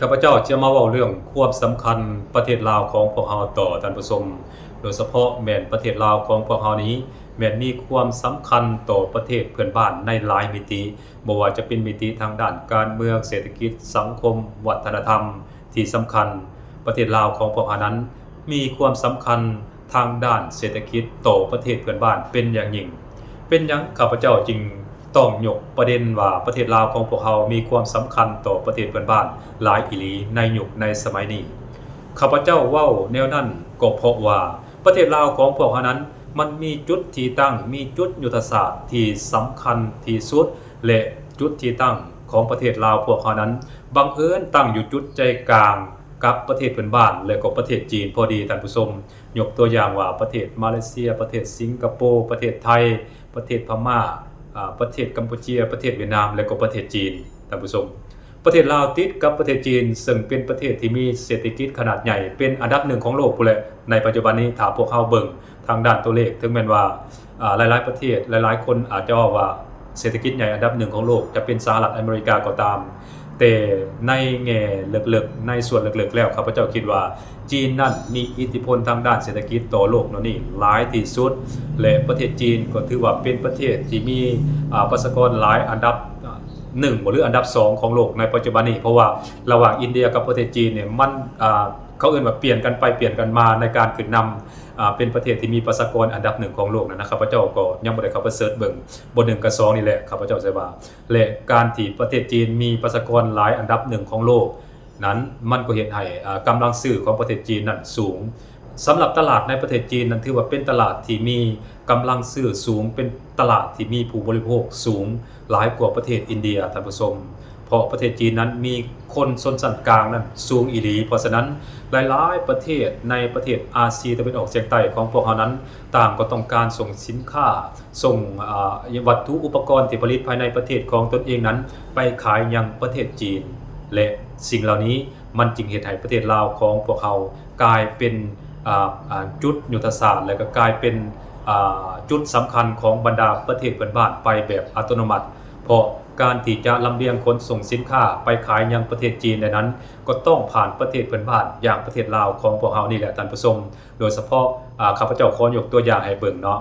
ຂ້າພະເຈົ້າຈະມາເວົ້າເລື່ອງຄວາມສຳຄັນປະເທດລາວຂອງພວກເຮົາຕໍ່ທ່ານຜູ້ຊົມ, ໂດຍສະເພາະແມ່ນປະເທດລາວຂອງພວກເຮົານີ້ ແມ່ນມີຄວາມສຳຄັນຕໍ່ປະເທດເພື່ອນບ້ານໃນຫຼາຍມິຕິ, ບໍ່ວ່າຈະເປັນມິຕິທາງດ້ານການເມືອງ, ເສດຖະກິດ, ສັງຄົມ, ວັດທະນະທຳ. ທີ່ສຳຄັນ, ປະເທດລາວຂອງພວກເຮົານັ້ນມີຄວາມສຳຄັນທາງດ້ານເສດຖະກິດຕໍ່ປະເທດເພື່ອນບ້ານເປັນຢ່າງຍິ່ງ. ເປັນຫຍັງຂ້າພະເຈົ້າຈຶ່ງຕ້ອງຍົກປະເດັນວ່າປະເທດລາວຂອງພວກເຮົາມີຄວາມສຳຄັນຕໍ່ປະເທດເພື່ອນບ້ານຫຼາຍອີ່ຫຼີໃນຍຸກໃນສະໄໝນີ້? ຂ້າພະເຈົ້າເວົ້າແນວນັ້ນກໍເພາະວ່າປະເທດລາວຂອງພວກເຮົານັ້ນ ມັນມີຈຸດທີ່ຕັ້ງ, ມີຈຸດຍຸດທະສາດທີ່ສຳຄັນທີ່ສຸດ ແລະ ຈຸດທີ່ຕັ້ງຂອງປະເທດລາວພວກເຮົານັ້ນ ບັງເອີນຕັ້ງຢູ່ຈຸດໃຈກາງກັບປະເທດເພື່ອນບ້ານ ແລະ ກໍປະເທດຈີນພໍດີທ່ານຜູ້ຊົມ. ຍົກຕົວຢ່າງວ່າປະເທດມາເລເຊຍ, ປະເທດສິງກະໂປ, ປະເທດໄທ, ປະເທດພະມ້າ, ອາ, ປະເທດກຳປູເຈຍ, ປະເທດຫວຽດນາມ ແລະ ກໍປະເທດຈີນທ່ານຜູ້ຊົມ. ປະເທດລາວຕິດກັບປະເທດຈີນ ເຊິ່ງເປັນປະເທດທີ່ມີເສດຖະກິດຂະໜາດໃຫຍ່ ເປັນອັນດັບໜຶ່ງຂອງໂລກພຸ້ນແຫຼະ. ໃນປັດຈຸບັນນີ້ ຖ້າພວກເຮົາເບິ່ງທາງດ້ານຕົວເລກ, ເຖິງແມ່ນວ່າ ອາ ຫຼາຍໆປະເທດ, ຫຼາຍໆຄົນອາດຈະເວົ້າວ່າເສດຖະກິດໃຫຍ່ອັນດັບໜຶ່ງຂອງໂລກຈະເປັນສະຫະລັດອາເມລິກາກໍຕາມ, ແຕ່ໃນແງ່ເລິກໆ, ໃນສ່ວນເລິກໆແລ້ວ ຂ້າພະເຈົ້າຄິດວ່າຈີນນັ້ນມີອິດທິພົນທາງດ້ານເສດຖະກິດຕໍ່ໂລກແນວນີ້ຫຼາຍທີ່ສຸດ ແລະ ປະເທດຈີນກໍຖືວ່າເປັນປະເທດທີ່ມີ ອາ ປະຊາກອນຫຼາຍອັນດັບ ອາ ໜຶ່ງ ຫຼື ອັນດັບສອງຂອງໂລກໃນປັດຈຸບັນນີ້, ເພາະວ່າລະຫວ່າງອິນເດຍກັບປະເທດຈີນນີ້ ມັນ ອາ ເຂົາເອີ້ນວ່າປ່ຽນກັນໄປປ່ຽນກັນມາໃນການຂຶ້ນນຳ ອາ ເປັນປະເທດທີ່ມີປະຊາກອນອັນດັບໜຶ່ງຂອງໂລກນັ້ນນະ. ຂ້າພະເຈົ້າກໍຍັງບໍ່ໄດ້ເຂົ້າໄປເສີດເບິ່ງ ບໍ່ໜຶ່ງກໍສອງນີ້ແຫຼະ ຂ້າພະເຈົ້າຈະວ່າ ແລະ ການທີ່ປະເທດຈີນມີປະຊາກອນຫຼາຍອັນດັບໜຶ່ງຂອງໂລກນັ້ນ ມັນກໍເຮັດໃຫ້ ອາ ກຳລັງຊື້ຂອງປະເທດຈີນນັ້ນສູງ. ສຳລັບຕະຫຼາດໃນປະເທດຈີນນັ້ນ ຖືວ່າເປັນຕະຫຼາດທີ່ມີກຳລັງຊື້ສູງ, ເປັນຕະຫຼາດທີ່ມີຜູ້ບໍລິໂພກສູງຫຼາຍກວ່າປະເທດອິນເດຍ, ທ່ານຜູ້ຊົມ. ເພາະປະເທດຈີນນັ້ນມີຄົນຊົນຊັ້ນກາງນັ້ນສູງອີ່ຫຼີ. ເພາະສະນັ້ນ ຫຼາຍໆປະເທດໃນປະເທດອາຊີຕາເວັນອອກສຽງໃຕ້ຂອງພວກເຮົານັ້ນ ຕ່າງກໍຕ້ອງການສົ່ງສິນຄ້າ, ສົ່ງ ອາ ວັດຖຸອຸປະກອນທີ່ຜະລິດພາຍໃນປະເທດຂອງຕົນເອງນັ້ນ ໄປຂາຍຍັງປະເທດຈີນ ແລະ ສິ່ງເຫຼົ່ານີ້ ມັນຈຶ່ງເຮັດໃຫ້ປະເທດລາວຂອງພວກເຮົາກາຍເປັນ ອາ ອາ ຈຸດຍຸດທະສາດ ແລະ ກໍກາຍເປັນ ອາ ຈຸດສຳຄັນຂອງບັນດາປະເທດເພື່ອນບ້ານໄປແບບອັດຕະໂນມັດ. ເພາະການທີ່ຈະລຳລຽງຂົນສົ່ງສິນຄ້າໄປຂາຍຍັງປະເທດຈີນໄດ້ນັ້ນ ກໍຕ້ອງຜ່ານປະເທດເພື່ອນບ້ານ ຢ່າງປະເທດລາວຂອງພວກເຮົານີ້ແຫຼະທ່ານຜູ້ຊົມ. ໂດຍສະເພາະ ອາ ຂ້າພະເຈົ້າຂໍຍົກຕົວຢ່າງໃຫ້ເບິ່ງເນາະ,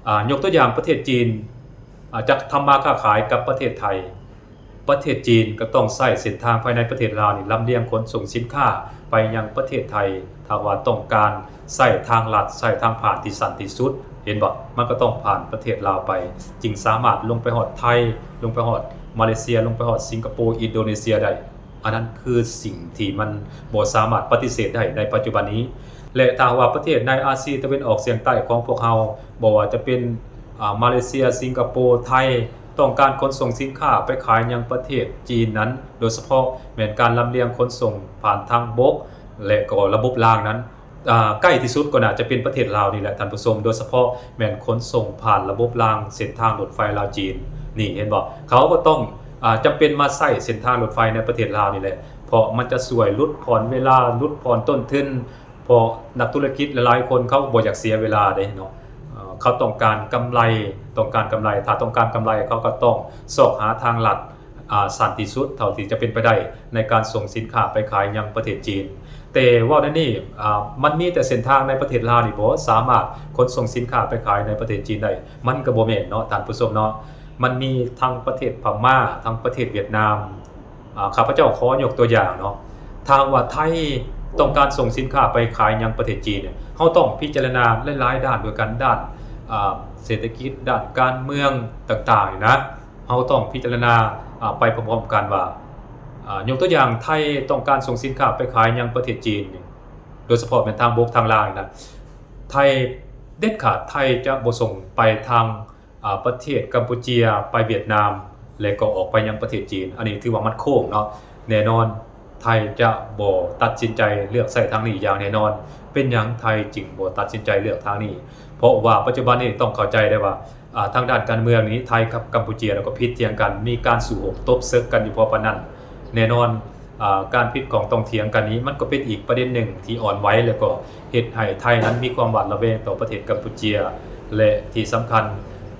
ອາ ຍົກຕົວຢ່າງປະເທດຈີນ ອາ ຈະທຳມາຄ້າຂາຍກັບປະເທດໄທ. ປະເທດຈີນກໍຕ້ອງໃຊ້ເສັ້ນທາງພາຍໃນປະເທດລາວນີ້ ລຳລຽງຂົນສົ່ງສິນຄ້າໄປຍັງປະເທດໄທ ຖ້າວ່າຕ້ອງການໃຊ້ທາງລັດ, ໃຊ້ທາງຜ່ານທີ່ສັ້ນທີ່ສຸດ, ເຫັນບໍ່? ມັນກໍຕ້ອງຜ່ານປະເທດລາວໄປ ຈຶ່ງສາມາດລົງໄປຮອດໄທ, ລົງໄປຮອດມາເລເຊຍ, ລົງໄປຮອດສິງກະໂປ, ອິນໂດເນເຊຍໄດ້. ອັນນັ້ນຄືສິ່ງທີ່ມັນບໍ່ສາມາດປະຕິເສດໄດ້ໃນປັດຈຸບັນນີ້. ແລະ ຖ້າຫາກວ່າປະເທດໃນອາຊີຕາເວັນອອກສຽງໃຕ້ຂອງພວກເຮົາ, ບໍ່ວ່າຈະເປັນ ອາ ມາເລເຊຍ, ສິງກະໂປ, ໄທ, ຕ້ອງການຂົນສົ່ງສິນຄ້າໄປຂາຍຍັງປະເທດຈີນນັ້ນ, ໂດຍສະເພາະແມ່ນການລຳລຽງຂົນສົ່ງຜ່ານທາງບົກ ແລະ ກໍລະບົບລາງນັ້ນ, ອາ ໃກ້ທີ່ສຸດກໍໜ້າຈະເປັນປະເທດລາວນີ້ແຫຼະທ່ານຜູ້ຊົມ, ໂດຍສະເພາະແມ່ນຂົນສົ່ງຜ່ານລະບົບລາງເສັ້ນທາງລົດໄຟລາວຈີນນີ້, ເຫັນບໍ່? ເຂົາກໍຕ້ອງ ອາ ຈຳເປັນມາໃຊ້ເສັ້ນທາງລົດໄຟໃນປະເທດລາວນີ້ແຫຼະ, ເພາະມັນຈະຊ່ວຍຫຼຸດຜ່ອນເວລາ, ຫຼຸດຜ່ອນຕົ້ນທຶນ, ເພາະນັກທຸລະກິດຫຼາຍໆຄົນເຂົາບໍ່ຢາກເສຍເວລາເດ້ເນາະ, ເຂົາຕ້ອງການກຳໄລ, ຕ້ອງການກຳໄລ, ຖ້າຕ້ອງການກຳໄລເຂົາກໍຕ້ອງຊອກຫາທາງລັດ ອາ ສັ້ນທີ່ສຸດເທົ່າທີ່ຈະເປັນໄປໄດ້ ໃນການສົ່ງສິນຄ້າໄປຂາຍຍັງປະເທດຈີນ. ແຕ່ເວົ້າແນວນີ້ ອາ ມັນມີແຕ່ເສັ້ນທາງໃນປະເທດລາວນີ້ບໍ່ສາມາດຂົນສົ່ງສິນຄ້າໄປຂາຍໃນປະເທດຈີນໄດ້, ມັນກໍບໍ່ແມ່ນເນາະທ່ານຜູ້ຊົມເນາະ, ມັນມີທັງປະເທດພະມ້າ, ທັງປະເທດຫວຽດນາມ. ອາ ຂ້າພະເຈົ້າຂໍຍົກຕົວຢ່າງເນາະ, ຖ້າຫາກວ່າໄທຕ້ອງການສົ່ງສິນຄ້າໄປຂາຍຍັງປະເທດຈີນ, ເຮົາຕ້ອງພິຈາລະນາຫຼາຍໆດ້ານດ້ວຍກັນ, ດ້ານ ອາ ເສດຖະກິດ, ດ້ານການເມືອງຕ່າງໆນີ້ນະ, ເຮົາຕ້ອງພິຈາລະນາ ອາ ໄປພ້ອມໆກັນວ່າ ອາ ຍົກຕົວຢ່າງ ໄທຕ້ອງການສົ່ງສິນຄ້າໄປຂາຍຍັງປະເທດຈີນ, ໂດຍສະເພາະແມ່ນທາງບົກທາງລາງນີ້ນະ, ໄທເດັດຂາດ ໄທຈະບໍ່ສົ່ງໄປທາງ ອາ ປະເທດກຳປູເຈຍ, ໄປຫວຽດນາມ ແລະ ກໍອອກໄປຍັງປະເທດຈີນ. ອັນນີ້ຖືວ່າມັນໂຄ້ງເນາະ, ແນ່ນອນໄທຈະບໍ່ຕັດສິນໃຈເລືອກໃຊ້ທາງນີ້ຢ່າງແນ່ນອນ. ເປັນຫຍັງໄທຈຶ່ງບໍ່ຕັດສິນໃຈເລືອກທາງນີ້? ເພາະວ່າປັດຈຸບັນນີ້ຕ້ອງເຂົ້າໃຈໄດ້ວ່າ ອາ ທາງດ້ານການເມືອງນີ້ ໄທກັບກຳປູເຈຍ ແລ້ວກໍຜິດຖຽງກັນ, ມີການສູ້ຮົບຕົບເສິກກັນຢູ່ພໍປານນັ້ນ. ແນ່ນອນ ອາ ການຜິດຂອງຕ້ອງຖຽງກັນນີ້ ມັນກໍເປັນອີກປະເດັນໜຶ່ງທີ່ອ່ອນໄຫວ ແລ້ວກໍເຮັດໃຫ້ໄທນັ້ນມີຄວາມຫວາດລະແວງຕໍ່ປະເທດກຳປູເຈຍ ແລະ ທີ່ສຳຄັນ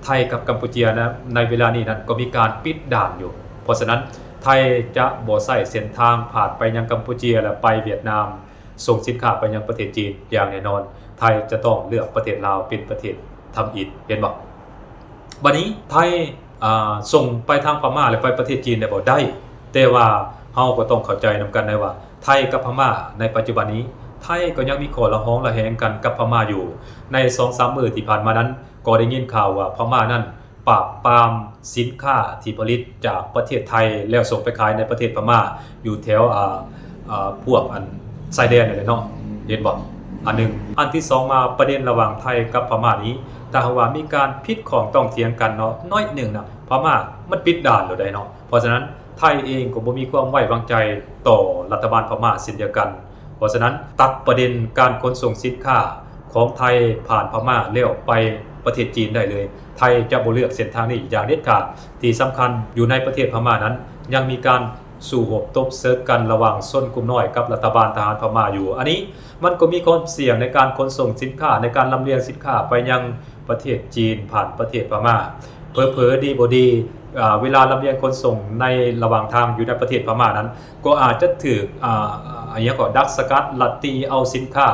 ໄທກັບກຳປູເຈຍນະ ໃນເວລານີ້ນັ້ນກໍມີການປິດດ່ານຢູ່. ເພາະສະນັ້ນ ໄທຈະບໍ່ໃຊ້ເສັ້ນທາງຜ່ານໄປຍັງກຳປູເຈຍ ແລະ ໄປຫວຽດນາມ ສົ່ງສິນຄ້າໄປຍັງປະເທດຈີນຢ່າງແນ່ນອນ. ໄທຈະຕ້ອງເລືອກປະເທດລາວເປັນປະເທດທຳອິດ ເຫັນບໍ່? ບັດນີ້ໄທ ອາ ສົ່ງໄປທາງພະມ້າ ແລະ ໄປປະເທດຈີນໄດ້ບໍ່? ໄດ້, ແຕ່ວ່າເຮົາກໍຕ້ອງເຂົ້າໃຈນຳກັນໄດ້ວ່າ ໄທກັບພະມ້າໃນປັດຈຸບັນນີ້ ໄທກໍຍັງມີຂໍ້ລະຫອງລະແຫງກັນກັບພະມ້າຢູ່. ໃນສອງສາມມື້ທີ່ຜ່ານມານັ້ນ ກໍໄດ້ຍິນຂ່າວວ່າພະມ້ານັ້ນປາບປາມສິນຄ້າທີ່ຜະລິດຈາກປະເທດໄທ ແລ້ວສົ່ງໄປຂາຍໃນປະເທດພະມ້າ ຢູ່ແຖວ ອາ ອາ ພວກອັນຊາຍແດນນັ້ນແຫຼະເນາະ ເຫັນບໍ່? ອັນໜຶ່ງ. ອັນທີສອງມາ ປະເດັນລະຫວ່າງໄທກັບພະມ້ານີ້ ຖ້າຫາກວ່າມີການຜິດຂ້ອງຕ້ອງຖຽງກັນເນາະ ໜ້ອຍໜຶ່ງນະ ພະມ້າມັນປິດດ່ານໂລດໃດເນາະ. ເພາະສະນັ້ນ ໄທເອງກໍບໍ່ມີຄວາມໄວ້ວາງໃຈຕໍ່ລັດຖະບານພະມ້າເຊັ່ນດຽວກັນ. ເພາະສະນັ້ນ ຕັດປະເດັນການຂົນສົ່ງສິນຄ້າຂອງໄທຜ່ານພະມ້າແລ້ວໄປປະເທດຈີນໄດ້ເລີຍ. ໄທຈະບໍ່ເລືອກເສັ້ນທາງນີ້ຢ່າງເດັດຂາດ. ທີ່ສຳຄັນ ຢູ່ໃນປະເທດພະມ້ານັ້ນ ຍັງມີການສູ້ຮົບຕົບເສິກກັນລະຫວ່າງຊົນກຸ່ມນ້ອຍກັບລັດຖະບານທະຫານພະມ້າຢູ່. ອັນນີ້ມັນກໍມີຄວາມສ່ຽງໃນການຂົນສົ່ງສິນຄ້າ, ໃນການລຳລຽງສິນຄ້າໄປຍັງປະເທດຈີນ ຜ່ານປະເທດພະມ້າ. ເຜີໆ ດີບໍ່ດີ ອາ ເວລາລຳລຽງຂົນສົ່ງໃນລະຫວ່າງທາງຢູ່ໃນປະເທດພະມ້ານັ້ນ ກໍອາດຈະຖືກ ອາ ອາ ຫຍັງກໍ ດັກສະກັດ ລັດຕີເອົາສິນຄ້າ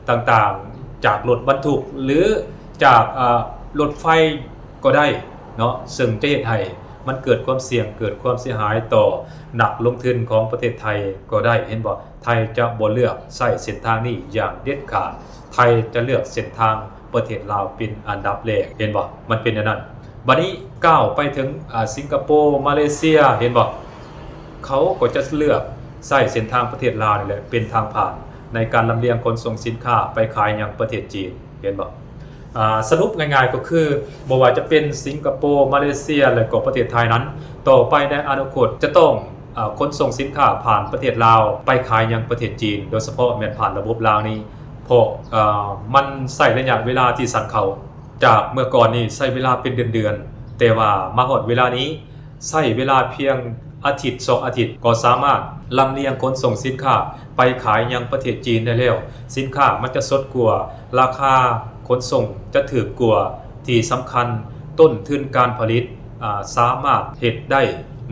ຕ່າງໆ ຈາກລົດບັນທຸກ ຫຼື ຈາກ ອາ ລົດໄຟກໍໄດ້ເນາະ, ເຊິ່ງຈະເຮັດໃຫ້ມັນເກີດຄວາມສ່ຽງ ເກີດຄວາມເສຍຫາຍຕໍ່ນັກລົງທຶນຂອງປະເທດໄທກໍໄດ້. ເຫັນບໍ່? ໄທຈະບໍ່ເລືອກໃຊ້ເສັ້ນທາງນີ້ຢ່າງເດັດຂາດ. ໄທຈະເລືອກເສັ້ນທາງປະເທດລາວເປັນອັນດັບແລກ. ເຫັນບໍ່? ມັນເປັນແນວນັ້ນ. ບັດນີ້ກ້າວໄປເຖິງ ອາ ສິງກະໂປ, ມາເລເຊຍ, ເຫັນບໍ່? ເຂົາກໍຈະເລືອກໃຊ້ເສັ້ນທາງປະເທດລາວນີ້ແຫຼະເປັນທາງຜ່ານໃນການລຳລຽງຂົນສົ່ງສິນຄ້າໄປຂາຍຍັງປະເທດຈີນ. ເຫັນບໍ່? ອາ ສະຫຼຸບງ່າຍໆກໍຄື ບໍ່ວ່າຈະເປັນສິງກະໂປ, ມາເລເຊຍ ແລະ ກໍປະເທດໄທນັ້ນ ຕໍ່ໄປໃນອະນາຄົດຈະຕ້ອງ ອາ ຂົນສົ່ງສິນຄ້າຜ່ານປະເທດລາວໄປຂາຍຍັງປະເທດຈີນ, ໂດຍສະເພາະແມ່ນຜ່ານລະບົບລາວນີ້ ເພາະ ອາ ມັນໃຊ້ໄລຍະເວລາທີ່ສັ້ນເຂົ້າ. ຈາກເມື່ອກ່ອນນີ້ໃຊ້ເວລາເປັນເດືອນໆ, ແຕ່ວ່າມາຮອດເວລານີ້ ໃຊ້ເວລາພຽງອາທິດສອງອາທິດ ກໍສາມາດລຳລຽງຂົນສົ່ງສິນຄ້າໄປຂາຍຍັງປະເທດຈີນໄດ້ແລ້ວ. ສິນຄ້າມັນຈະສົດກວ່າ, ລາຄາຂົນສົ່ງຈະຖືກກວ່າ, ທີ່ສຳຄັນຕົ້ນທຶນການຜະລິດ ອາ ສາມາດເຮັດໄດ້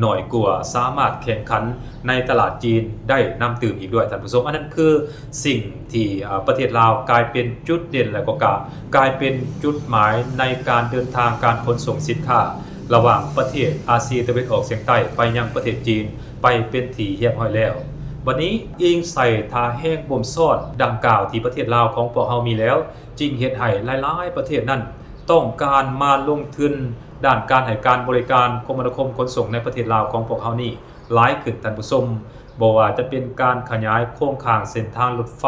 ໜ້ອຍກວ່າ, ສາມາດແຂ່ງຂັນໃນຕະຫຼາດຈີນໄດ້ນຳຕື່ມອີກດ້ວຍ, ທ່ານຜູ້ຊົມ. ອັນນັ້ນຄືສິ່ງທີ່ ອາ ປະເທດລາວກາຍເປັນຈຸດເດັ່ນ ແລະ ກໍກາ ກາຍເປັນຈຸດໝາຍໃນການເດີນທາງການຂົນສົ່ງສິນຄ້າລະຫວ່າງປະເທດອາຊີຕາເວັນອອກສຽງໃຕ້ໄປຍັງປະເທດຈີນໄປເປັນທີ່ຮຽບຮ້ອຍແລ້ວ. ບັດນີ້ ອີງໃສ່ທ່າແຮງບົ່ມຊ້ອນດັ່ງກ່າວທີ່ປະເທດລາວຂອງພວກເຮົາມີແລ້ວ ຈຶ່ງເຮັດໃຫ້ຫຼາຍໆປະເທດນັ້ນຕ້ອງການມາລົງທຶນດ້ານການໃຫ້ການບໍລິການຄົມມະນາຄົມຂົນສົ່ງໃນປະເທດລາວຂອງພວກເຮົານີ້ຫຼາຍຂຶ້ນ, ທ່ານຜູ້ຊົມ. ບໍ່ວ່າຈະເປັນການຂະຫຍາຍໂຄງຂ່າຍເສັ້ນທາງລົດໄຟ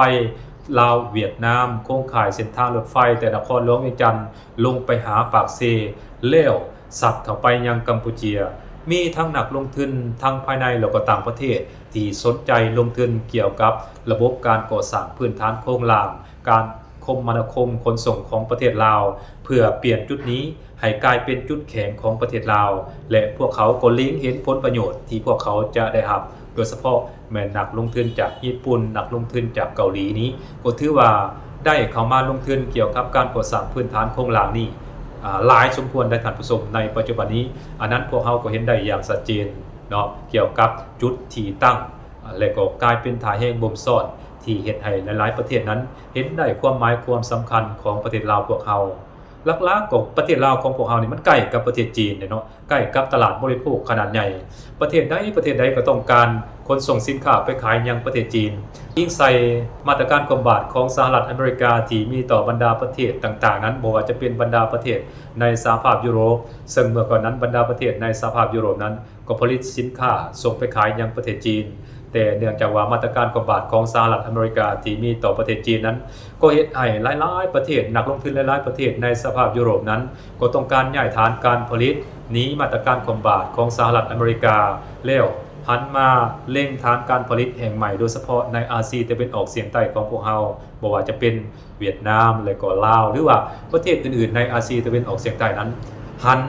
ລາວ-ຫວຽດນາມ, ໂຄງຂ່າຍເສັ້ນທາງລົດໄຟແຕ່ນະຄອນຫຼວງວຽງຈັນລົງໄປຫາປາກເຊ ແລ້ວສັດເຂົ້າໄປຍັງກຳປູເຈຍ. ມີທັງນັກລົງທຶນທັງພາຍໃນ ແລ້ວກໍຕ່າງປະເທດທີ່ສົນໃຈລົງທຶນກ່ຽວກັບລະບົບການກໍ່ສ້າງພື້ນຖານໂຄງລ່າງ ການຄົມມະນາຄົມຂົນສົ່ງຂອງປະເທດລາວ ເພື່ອປ່ຽນຈຸດນີ້ໃຫ້ກາຍເປັນຈຸດແຂງຂອງປະເທດລາວ ແລະ ພວກເຂົາກໍເລັງເຫັນຜົນປະໂຫຍດທີ່ພວກເຂົາຈະໄດ້ຮັບ, ໂດຍສະເພາະແມ່ນນັກລົງທຶນຈາກຍີ່ປຸ່ນ, ນັກລົງທຶນຈາກເກົາຫຼີນີ້ ກໍຖືວ່າໄດ້ເຂົ້າມາລົງທຶນກ່ຽວກັບການກໍ່ສ້າງພື້ນຖານໂຄງລ່າງນີ້ ອາ ຫຼາຍສົມຄວນໄດ໋ທ່ານຜູ້ຊົມ ໃນປັດຈຸບັນນີ້. ອັນນັ້ນພວກເຮົາກໍເຫັນໄດ້ຢ່າງຊັດເຈນເນາະ ກ່ຽວກັບຈຸດທີ່ຕັ້ງ ອາ ແລະ ກໍກາຍເປັນທ່າແຮງບົ່ມຊ້ອນ ທີ່ເຮັດໃຫ້ຫຼາຍໆປະເທດນັ້ນເຫັນໄດ້ຄວາມໝາຍຄວາມສຳຄັນຂອງປະເທດລາວພວກເຮົາ. ຫຼັກໆກໍປະເທດລາວຂອງພວກເຮົານີ້ມັນໃກ້ກັບປະເທດຈີນເດ້ເນາະ, ໃກ້ກັບຕະຫຼາດບໍລິໂພກຂະໜາດໃຫຍ່. ປະເທດໃດປະເທດໃດກໍຕ້ອງການຂົນສົ່ງສິນຄ້າໄປຂາຍຍັງປະເທດຈີນ. ອີງໃສ່ມາດຕະການຄວ່ຳບາດຂອງສະຫະລັດອາເມລິກາທີ່ມີຕໍ່ບັນດາປະເທດຕ່າງໆນັ້ນ, ບໍ່ວ່າຈະເປັນບັນດາປະເທດໃນສະຫະພາບຢູໂຣບ, ເຊິ່ງເມື່ອກ່ອນນັ້ນບັນດາປະເທດໃນສະຫະພາບຢູໂຣບນັ້ນ ກໍຜະລິດສິນຄ້າສົ່ງໄປຂາຍຍັງປະເທດຈີນ, ແຕ່ເນື່ອງຈາກວ່າມາດຕະການຄວ່ຳບາດຂອງສະຫະລັດອາເມລິກາທີ່ມີຕໍ່ປະເທດຈີນນັ້ນ ກໍເຮັດໃຫ້ຫຼາຍໆປະເທດ, ນັກລົງທຶນຫຼາຍໆປະເທດໃນສະຫະພາບຢູໂຣບນັ້ນ ກໍຕ້ອງການຍ້າຍຖານການຜະລິດໜີມາດຕະການຄວ່ຳບາດຂອງສະຫະລັດອາເມລິກາ ແລ້ວຫັນມາເລັງຖານການຜະລິດແຫ່ງໃໝ່, ໂດຍສະເພາະໃນອາຊີຕາເວັນອອກສຽງໃຕ້ຂອງພວກເຮົາ, ບໍ່ວ່າຈະເປັນ ຫວຽດນາມ ແລະ ກໍລາວ ຫຼືວ່າປະເທດອື່ນໆໃນອາຊີຕາເວັນອອກສຽງໃຕ້ນັ້ນ ຫັນ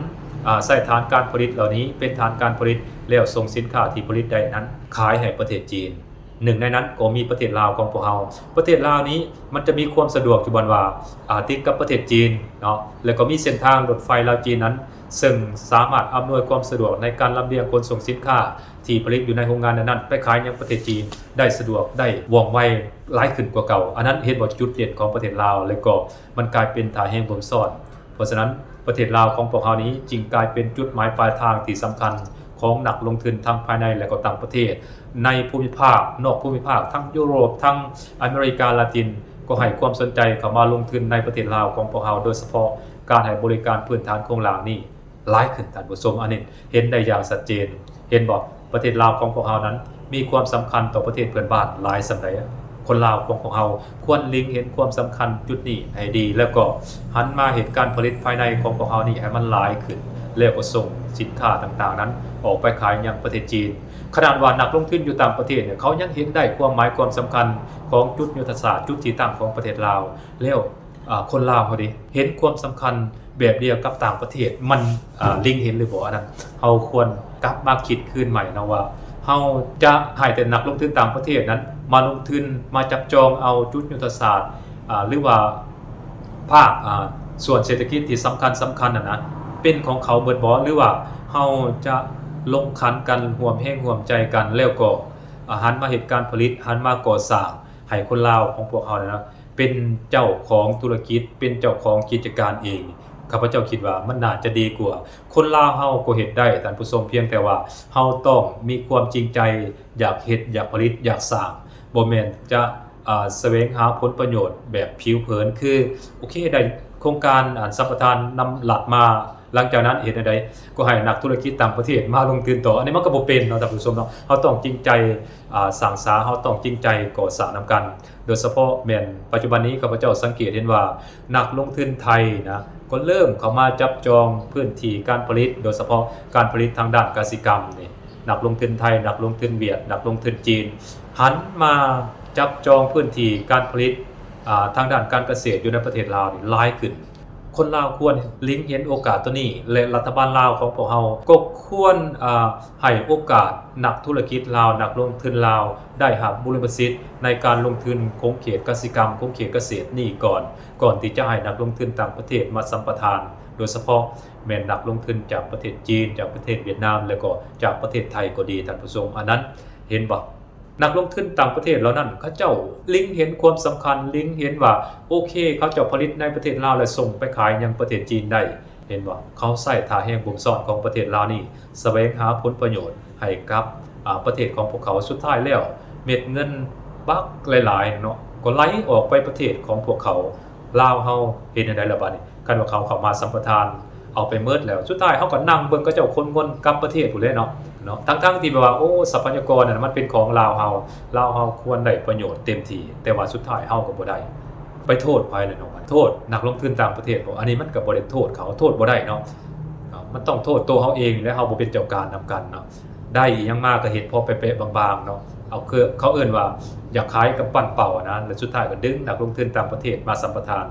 ອາ ໃຊ້ຖານການຜະລິດເຫຼົ່ານີ້ເປັນຖານການຜະລິດ ແລ້ວສົ່ງສິນຄ້າທີ່ຜະລິດໄດ້ນັ້ນຂາຍໃຫ້ປະເທດຈີນ. ໜຶ່ງໃນນັ້ນກໍມີປະເທດລາວຂອງພວກເຮົາ. ປະເທດລາວນີ້ມັນຈະມີຄວາມສະດວກຢູ່ບ່ອນວ່າ ອາ ຕິດກັບປະເທດຈີນເນາະ ແລ້ວກໍມີເສັ້ນທາງລົດໄຟລາວຈີນນັ້ນ ເຊິ່ງສາມາດອຳນວຍຄວາມສະດວກໃນການລຳລຽງຂົນສົ່ງສິນຄ້າທີ່ຜະລິດຢູ່ໃນໂຮງງານນັ້ນໆ ໄປຂາຍຍັງປະເທດຈີນໄດ້ສະດວກ ໄດ້ວ່ອງໄວຫຼາຍຂຶ້ນກວ່າເກົ່າ. ອັນນັ້ນເຫັນບໍ່ ຈຸດເດັ່ນຂອງປະເທດລາວ ແລະກໍມັນກາຍເປັນທ່າແຮງບົ່ມຊ້ອນ. ເພາະສະນັ້ນ ປະເທດລາວຂອງພວກເຮົານີ້ຈຶ່ງກາຍເປັນຈຸດໝາຍປາຍທາງທີ່ສຳຄັນຂອງນັກລົງທຶນທັງພາຍໃນ ແລະກໍຕ່າງປະເທດ ໃນພູມິພາກ ນອກພູມິພາກ ທັງຢູໂຣບ ທັງອາເມລິກາລາຕິນ ກໍໃຫ້ຄວາມສົນໃຈເຂົ້າມາລົງທຶນໃນປະເທດລາວຂອງພວກເຮົາ ໂດຍສະເພາະການໃຫ້ບໍລິການພື້ນຖານໂຄງລ່າງນີ້ຫຼາຍຂຶ້ນ. ທ່ານຜູ້ຊົມ ອັນນີ້ເຫັນໄດ້ຢ່າງຊັດເຈນ. ເຫັນບໍ່? ປະເທດລາວຂອງພວກເຮົານັ້ນມີຄວາມສຳຄັນຕໍ່ປະເທດເພື່ອນບ້ານຫຼາຍສ່ຳໃດ. ຄົນລາວຂອງພວກເຮົາຄວນເລັງເຫັນຄວາມສຳຄັນຈຸດນີ້ໃຫ້ດີ ແລ້ວກໍຫັນມາເຮັດການຜະລິດພາຍໃນຂອງພວກເຮົານີ້ໃຫ້ມັນຫຼາຍຂຶ້ນ ແລ້ວກໍສົ່ງສິນຄ້າຕ່າງໆນັ້ນອອກໄປຂາຍຍັງປະເທດຈີນ. ຂະໜາດວ່ານັກລົງທຶນຢູ່ຕ່າງປະເທດເນຍ ເຂົາຍັງເຫັນໄດ້ຄວາມໝາຍຄວາມສຳຄັນຂອງຈຸດຍຸດທະສາດ ຈຸດທີ່ຕັ້ງຂອງປະເທດລາວ ແລ້ວ ອາ ຄົນລາວເຮົາເດ ເຫັນຄວາມສຳຄັນແບບດຽວກັບຕ່າງປະເທດ ມັນ ອາ ເລັງເຫັນຫຼືບໍ່? ອັນນັ້ນເຮົາຄວນກັບມາຄິດຄືນໃໝ່ເນາະ ວ່າເຮົາຈະໃຫ້ແຕ່ນັກລົງທຶນຕ່າງປະເທດນັ້ນມາລົງທຶນ ມາຈັບຈອງເອົາຈຸດຍຸດທະສາດ ອາ ຫຼືວ່າພາກ ອາ ສ່ວນເສດຖະກິດທີ່ສຳຄັນໆນັ້ນນະ ເປັນຂອງເຂົາເບິດບໍ່? ຫຼືວ່າເຮົາຈະລົງຂັນກັນ ຮ່ວມແຮງຮ່ວມໃຈກັນ ແລ້ວກໍ ອາ ຫັນມາເຮັດການຜະລິດ ຫັນມາກໍ່ສ້າງໃຫ້ຄົນລາວຂອງພວກເຮົານັ້ນນະ ເປັນເຈົ້າຂອງທຸລະກິດ ເປັນເຈົ້າຂອງກິດຈະການເອງ. ຂ້າພະເຈົ້າຄິດວ່າມັນໜ້າຈະດີກວ່າ. ຄົນລາວເຮົາກໍເຮັດໄດ້ທ່ານຜູ້ຊົມ ພຽງແຕ່ວ່າເຮົາຕ້ອງມີຄວາມຈິງໃຈ ຢາກເຮັດ ຢາກຜະລິດ ຢາກສ້າງ ບໍ່ແມ່ນຈະ ອາ ສະແຫວງຫາຜົນປະໂຫຍດແບບຜິວເຜິນ ຄື ໂອເຄ ໄດ້ໂຄງການ ອັນ ສຳປະທານນຳລັດມາ ຫຼັງຈາກນັ້ນເຮັດແນວໃດ ກໍໃຫ້ນັກທຸລະກິດຕ່າງປະເທດມາລົງທຶນຕໍ່. ອັນນີ້ມັນກໍບໍ່ເປັນເນາະທ່ານຜູ້ຊົມເນາະ. ເຮົາຕ້ອງຈິງໃຈ ອາ ສ້າງສາ ເຮົາຕ້ອງຈິງໃຈກໍ່ສ້າງນຳກັນ. ໂດຍສະເພາະແມ່ນປັດຈຸບັນນີ້ ຂ້າພະເຈົ້າສັງເກດເຫັນວ່ານັກລົງທຶນໄທນະ ກໍເລີ່ມເຂົ້າມາຈັບຈອງພື້ນທີ່ການຜະລິດ ໂດຍສະເພາະການຜະລິດທາງດ້ານກະສິກຳນີ້. ນັກລົງທຶນໄທ ນັກລົງທຶນຫວຽດ ນັກລົງທຶນຈີນ ຫັນມາຈັບຈອງພື້ນທີ່ການຜະລິດ ອາ ທາງດ້ານການກະເສດຢູ່ໃນປະເທດລາວນີ້ຫຼາຍຂຶ້ນ. ຄົນລາວຄວນເລັງເຫັນໂອກາດໂຕນີ້ ແລະ ລັດຖະບານລາວຂອງພວກເຮົາກໍຄວນ ອາ ໃຫ້ໂອກາດນັກທຸລະກິດລາວ ນັກລົງທຶນລາວ ໄດ້ຮັບບຸລິມະສິດໃນການລົງທຶນຂົງເຂດກະສິກຳ ຂົງເຂດກະເສດນີ້ກ່ອນ ກ່ອນທີ່ຈະໃຫ້ນັກລົງທຶນຕ່າງປະເທດມາສຳປະທານ ໂດຍສະເພາະແມ່ນນັກລົງທຶນຈາກປະເທດຈີນ ຈາກປະເທດຫວຽດນາມ ແລ້ວກໍຈາກປະເທດໄທກໍດີ ທ່ານຜູ້ຊົມ. ອັນນັ້ນເຫັນບໍ່? ນັກລົງທຶນຕ່າງປະເທດເຫຼົ່ານັ້ນ ເຂົາເຈົ້າເລັງເຫັນຄວາມສຳຄັນ ເລັງເຫັນວ່າ ໂອເຄ ເຂົາເຈົ້າຜະລິດໃນປະເທດລາວ ແລ້ວສົ່ງໄປຂາຍຍັງປະເທດຈີນໄດ້. ເຫັນບໍ່? ເຂົາໃຊ້ທ່າແຮງບົ່ມຊ້ອນຂອງປະເທດລາວນີ້ ສະແຫວງຫາຜົນປະໂຫຍດໃຫ້ກັບ ອາ ປະເທດຂອງພວກເຂົາ. ສຸດທ້າຍແລ້ວ ເມັດເງິນບັກຫຼາຍໆເນາະ ກໍໄຫຼອອກໄປປະເທດຂອງພວກເຂົາ. ລາວເຮົາເຮັດແນວໃດລະບາດນີ້? ຄັນວ່າເຂົາເຂົ້າມາສຳປະທານ ເອົາໄປໝົດແລ້ວ ສຸດທ້າຍເຮົາກໍນັ່ງເບິ່ງເຂົາເຈົ້າຂົນເງິນກັບປະເທດພຸ້ນແຫຼະເນາະ ເນາະ ທັງໆທີ່ແບບວ່າ ໂອ້ ຊັບພະຍາກອນນັ້ນມັນເປັນຂອງລາວເຮົາ ລາວເຮົາຄວນໄດ້ປະໂຫຍດເຕັມທີ່ ແຕ່ວ່າສຸດທ້າຍເຮົາກໍບໍ່ໄດ້ ໄປໂທດໃຜລະເນາະ? ໂທດນັກລົງທຶນຕ່າງປະເທດບໍ? ອັນນີ້ມັນກໍບໍ່ໄດ້ໂທດເຂົາ ໂທດບໍ່ໄດ້ເນາະ ເນາະ ມັນຕ້ອງໂທດໂຕເຮົາເອງນີ້ແຫຼະ ເຮົາບໍ່ເປັນເຈົ້າການນຳກັນເນາະ. ໄດ້ອີ່ຫຍັງມາກໍເຮັດພໍແປະໆບາງໆເນາະ ເອົາ ຄືເຂົາເອີ້ນວ່າຢາກຂາຍກຳປັ້ນເປົ່ານະ ແລະ ສຸດທ້າຍກໍດຶງນັກລົງທຶນຕ່າງປະເທດມາສຳປະທານ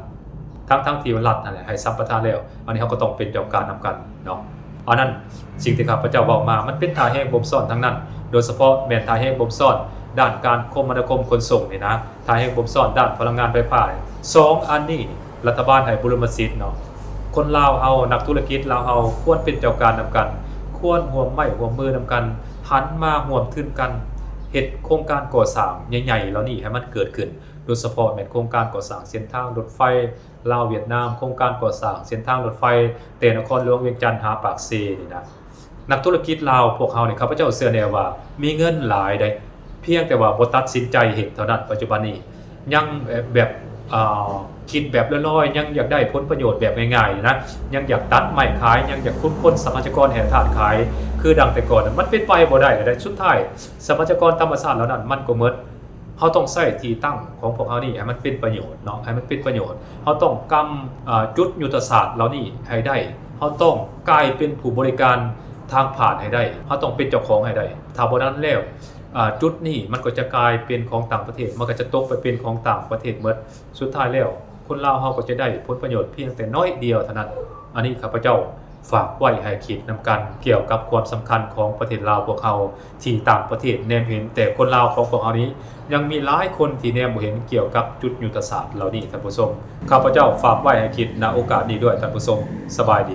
ທັງໆທີ່ວ່າລັດຫັ້ນແຫຼະໃຫ້ສຳປະທານແລ້ວ ອັນນີ້ເຮົາກໍຕ້ອງເປັນເຈົ້າການນຳກັນເນາະ. ອັນນັ້ນ ສິ່ງທີ່ຂ້າພະເຈົ້າເວົ້າມາ ມັນເປັນທ່າແຮງບົ່ມຊ້ອນທັງນັ້ນ ໂດຍສະເພາະແມ່ນທ່າແຮງບົ່ມຊ້ອນດ້ານການຄົມມະນາຄົມຂົນສົ່ງນີ້ນະ ທ່າແຮງບົ່ມຊ້ອນດ້ານພະລັງງານໄຟຟ້າ. ສອງອັນນີ້ ລັດຖະບານໃຫ້ບຸລິມະສິດເນາະ ຄົນລາວເຮົາ ນັກທຸລະກິດລາວເຮົາ ຄວນເປັນເຈົ້າການນຳກັນ ຄວນຮ່ວມໄມ້ຮ່ວມມືນຳກັນ ຫັນມາຮ່ວມທຶນກັນ ເຮັດໂຄງການກໍ່ສ້າງໃຫຍ່ໆເຫຼົ່ານີ້ໃຫ້ມັນເກີດຂຶ້ນ ໂດຍສະເພາະແມ່ນໂຄງການກໍ່ສ້າງເສັ້ນທາງລົດໄຟລາວຫວຽດນາມ ໂຄງການກໍ່ສ້າງເສັ້ນທາງລົດໄຟແຕ່ນະຄອນຫຼວງວຽງຈັນຫາປາກເຊນີ້ນະ. ນັກທຸລະກິດລາວພວກເຮົານີ້ ຂ້າພະເຈົ້າເຊື່ອແນ່ວ່າມີເງິນຫຼາຍໃດ໋ ພຽງແຕ່ວ່າບໍ່ຕັດສິນໃຈເຮັດເທົ່ານັ້ນ. ປັດຈຸບັນນີ້ຍັງແບບ ເອີ ຄິດແບບລອຍໆ ຍັງຢາກໄດ້ຜົນປະໂຫຍດແບບງ່າຍໆນີ້ນະ ຍັງຢາກຕັດໄມ້ຂາຍ ຍັງຢາກຂຸດຄົ້ນຊັບພະຍາກອນແຮ່ທາດຂາຍ ຄືດັ່ງແຕ່ກ່ອນນັ້ນ ມັນເປັນໄປບໍ່ໄດ້ແລ້ວໃດ໋. ສຸດທ້າຍຊັບພະຍາກອນທຳມະຊາດເຫຼົ່ານັ້ນມັນກໍໝົດ. ເຮົາຕ້ອງໃຊ້ທີ່ຕັ້ງຂອງພວກເຮົານີ້ໃຫ້ມັນເປັນປະໂຫຍດເນາະ ໃຫ້ມັນເປັນປະໂຫຍດ. ເຮົາຕ້ອງກຳ ອາ ຈຸດຍຸດທະສາດເຫຼົ່ານີ້ໃຫ້ໄດ້. ເຮົາຕ້ອງກາຍເປັນຜູ້ບໍລິການທາງຜ່ານໃຫ້ໄດ້. ເຮົາຕ້ອງເປັນເຈົ້າຂອງໃຫ້ໄດ້. ຖ້າບໍ່ນັ້ນແລ້ວ ອາ ຈຸດນີ້ມັນກໍຈະກາຍເປັນຂອງຕ່າງປະເທດ ມັນກໍຈະຕົກໄປເປັນຂອງຕ່າງປະເທດໝົດ. ສຸດທ້າຍແລ້ວ ຄົນລາວເຮົາກໍຈະໄດ້ຜົນປະໂຫຍດພຽງແຕ່ໜ້ອຍດຽວເທົ່ານັ້ນ. ອັນນີ້ຂ້າພະເຈົ້າຝາກໄວ້ໃຫ້ຄິດນຳກັນ ກ່ຽວກັບຄວາມສຳຄັນຂອງປະເທດລາວພວກເຮົາ ທີ່ຕ່າງປະເທດແນມເຫັນ ແຕ່ຄົນລາວຂອງພວກເຮົານີ້ ຍັງມີຫຼາຍຄົນທີ່ແນມບໍ່ເຫັນກ່ຽວກັບຈຸດຍຸດທະສາດເຫຼົ່ານີ້ ທ່ານຜູ້ຊົມ. ຂ້າພະເຈົ້າຝາກໄວ້ໃຫ້ຄິດ ນະໂອກາດນີ້ດ້ວຍ ທ່ານຜູ້ຊົມ. ສະບາຍດີ.